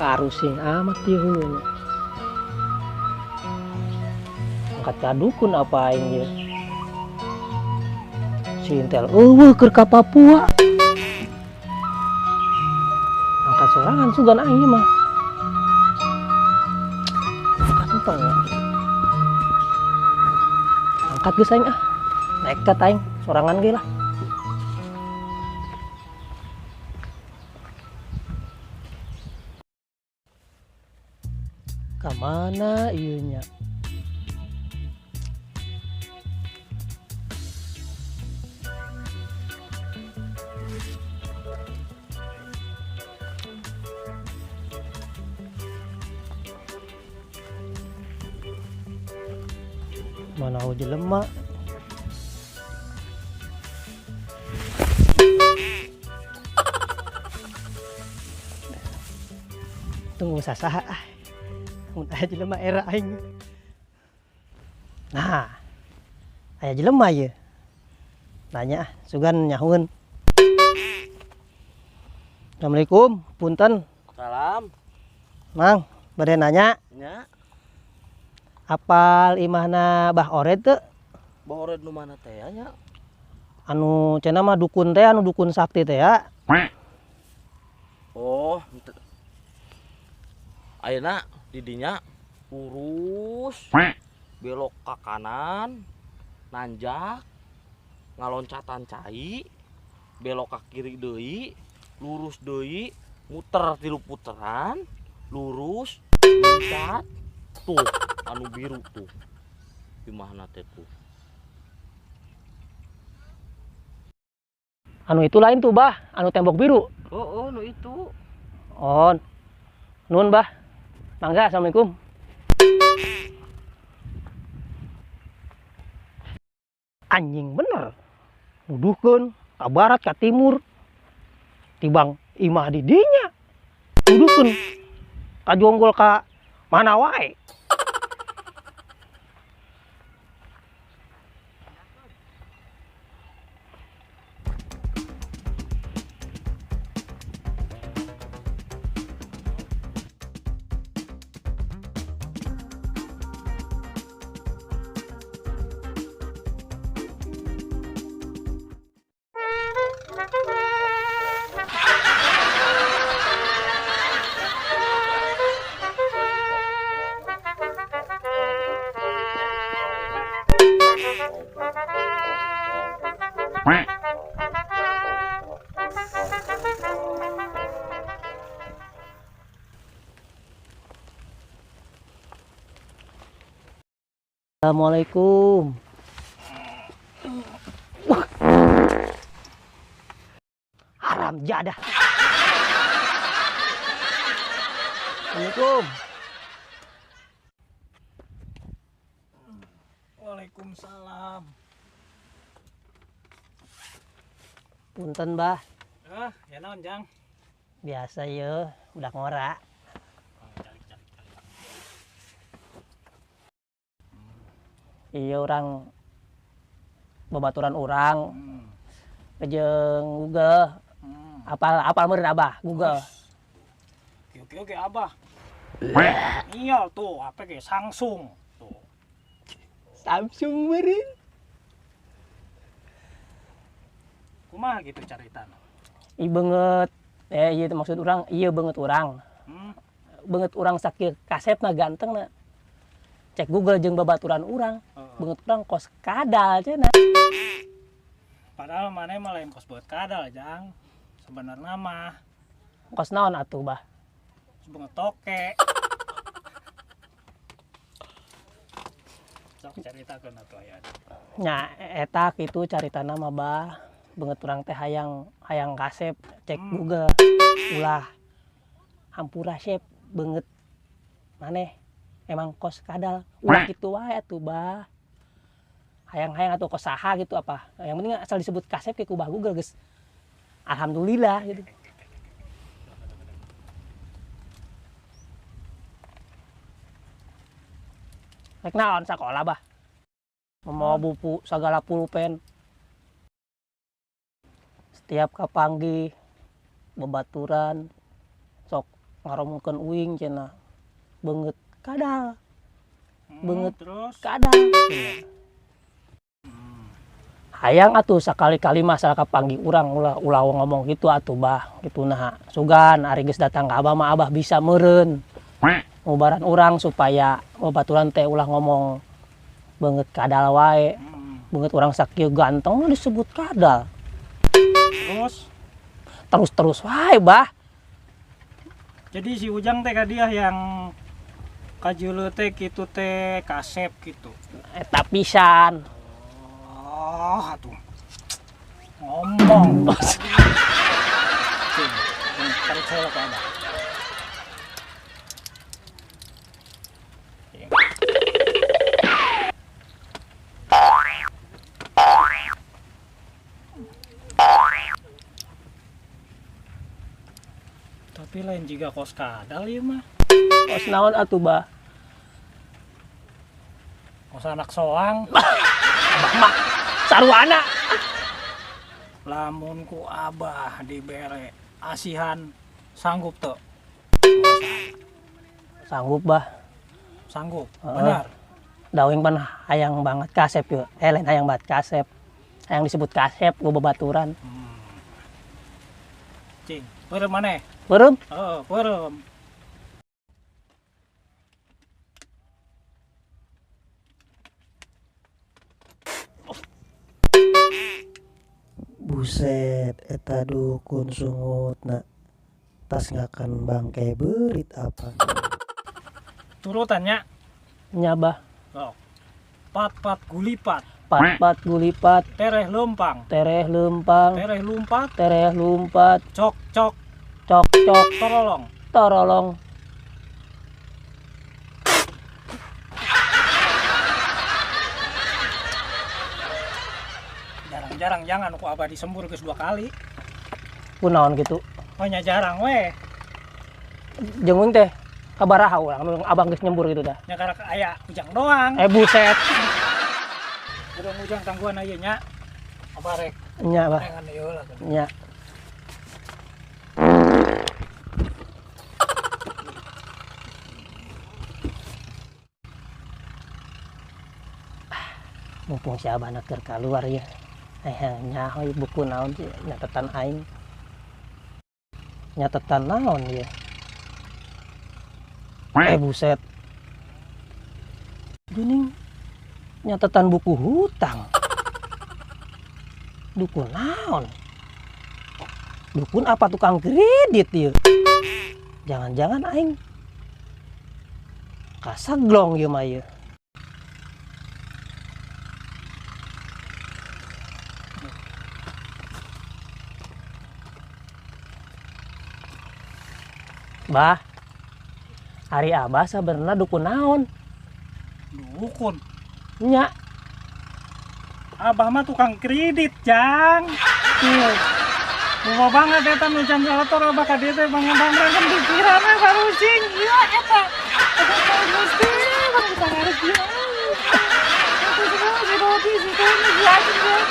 Parusing amat ieu hulunya. Angkat ka dukun apa aing ieu. Si Intel eueuh keur ka Papua. Angkat sorangan sugan aing ieu mah. Angkat entong ya. Angkat geus aing ah. Nekat aing sorangan ge lah. Ka mana ieu nya? Mana eueuh jelema? Tunggu sasaha ah. Mun aya jelema era aing. Nah, aya jelema ieu. Nanya ah, sugan nyahueun. Assalamualaikum, punten. Salam. Mang, bade nanya. Nya. Apal imahna Bah Ored teu? Bah Ored nu mana teh nya? Anu cenah mah dukun teh, anu dukun sakti teh ya. Oh, henteu. Ayeuna didinya lurus, belok ke kanan, nanjak, ngaloncatan cai, belok ke kiri deui, lurus deui, muter 3 puteran, lurus, loncat, tuh anu biru tuh. Imahna teh tuh. Anu itu lain tuh, Bah, anu tembok biru. Oh, oh, anu itu. Oh. Nuhun, Bah. Mangga, assalamualaikum. Anjing bener. Nuduhkeun ka barat ka timur. Tibang imah di dinya. Nuduhkeun ka jonggol ka mana wae. Assalamualaikum. Wah. Haram jadah. Assalamualaikum. Waalaikumsalam. Punten, Bah. Ah, ya naon, Jang? Biasa ye, udah ngora. Iya, orang babaturan orang. Jeung Google. Apal meureun Abah Google. Oke, oke, oke, Abah. Iya tuh, apa ge Samsung tuh. Samsung meureun. Kumaha gitu caritana? Ih beungeut. Ieu teh maksud urang, ieu beungeut urang. Beungeut urang sakieu kasepna gantengna. Cek Google jeung babaturan urang. Beungeut urang kos kadal cenah. Padahal maneh mah lain kos beungeut kadal, Jang. Sebenarnya mah kos naon atuh, Bah? Beungeut toke. Sok caritakeun atuh aya. Nya eta kitu caritana mah, Bah. Beungeut urang teh hayang kasep cek Google. Ulah hampura sep beungeut maneh emang kos kadal. Ulah kitu wae atuh, Bah. Hayang-hayang atau kos saha gitu apa. Yang penting asal disebut kasep ke ku Bah Google geus. Alhamdulillah gitu. Rek naon sakola, Bah? Mamawa buku sagala pulpen. Setiap kapanggih babaturan sok Ngaromongkeun uing cenah. Beungeut kadal. Beungeut terus kadal. Hayang atuh sakali-kali masalah kapanggih urang ulah ulah ngomong gitu atuh bah gitu nah. Sugan ari geus datang ka abah mah abah bisa meureun. Ngubaran urang supaya babaturan teh ulah ngomong beungeut kadal wae. Beungeut urang sakieu ganteng disebut kadal. Terus terus-terus wae bah. Jadi si Ujang teh ka dia yang kajeuleuh teh kitu teh kasep gitu. Eta pisan. Oh, atuh. Ngomong. Cing, tarik saya ke abah. Tapi lain juga kos kadal ieu mah. Kos naon atuh bah? Kos anak soang. Abah mah sarwana. Lamun ku abah dibere asihan sanggup teu? Sanggup bah. Sanggup. Heeh. Benar. Da uing pan hayang banget kasep yeuh. Lain hayang banget kasep. Hayang disebut kasep ku babaturan. Cing, peureum maneh? Peureum? Heeh, peureum. Buset, eta dukun sungutna. Tas ngakan bangke beurit apa. Turutannya? Nya bah. Sok. Pat-pat gulipat. Pat-pat gulipat. Tereh leumpang. Tereh leumpang. Tereh lumpat. Tereh lumpat. Cok-cok. Cok-cok. Torolong. Torolong. Jarang-jarang jangan ku abah disembur geus 2 kali. Kunaon gitu? Oh nya jarang weh. Jeung uing teh kabaraha urang nu abang geus nyembur gitu dah. Nya karek aya Ujang doang. Buset. Urang Ujang tangguhan ieu nya. Abah rek. Nya bah. Rengan ieu lah. Nya. Mumpung si abah keur kaluar ya. Nyaho buku naon sih nyatetan aing. Nyatetan naon ya. Buset. Geuning nyatetan buku hutang. Dukun naon? Dukun apa tukang kredit ieu? Jangan-jangan aing kasaglong ieu mah ieu. Bah, ari abah sabenerna dukun naon? Dukun? Nya. Abah mah tukang kredit, Jang. Tuh. Lupa banget eta nu can salator abah ka dieu teh bangga-bangga kan pikiran we baru cing. Ieu eta. Eta teh gusti, bang kita ngarep ieu. Itu semua si Dodi, si Tony, si Acing, si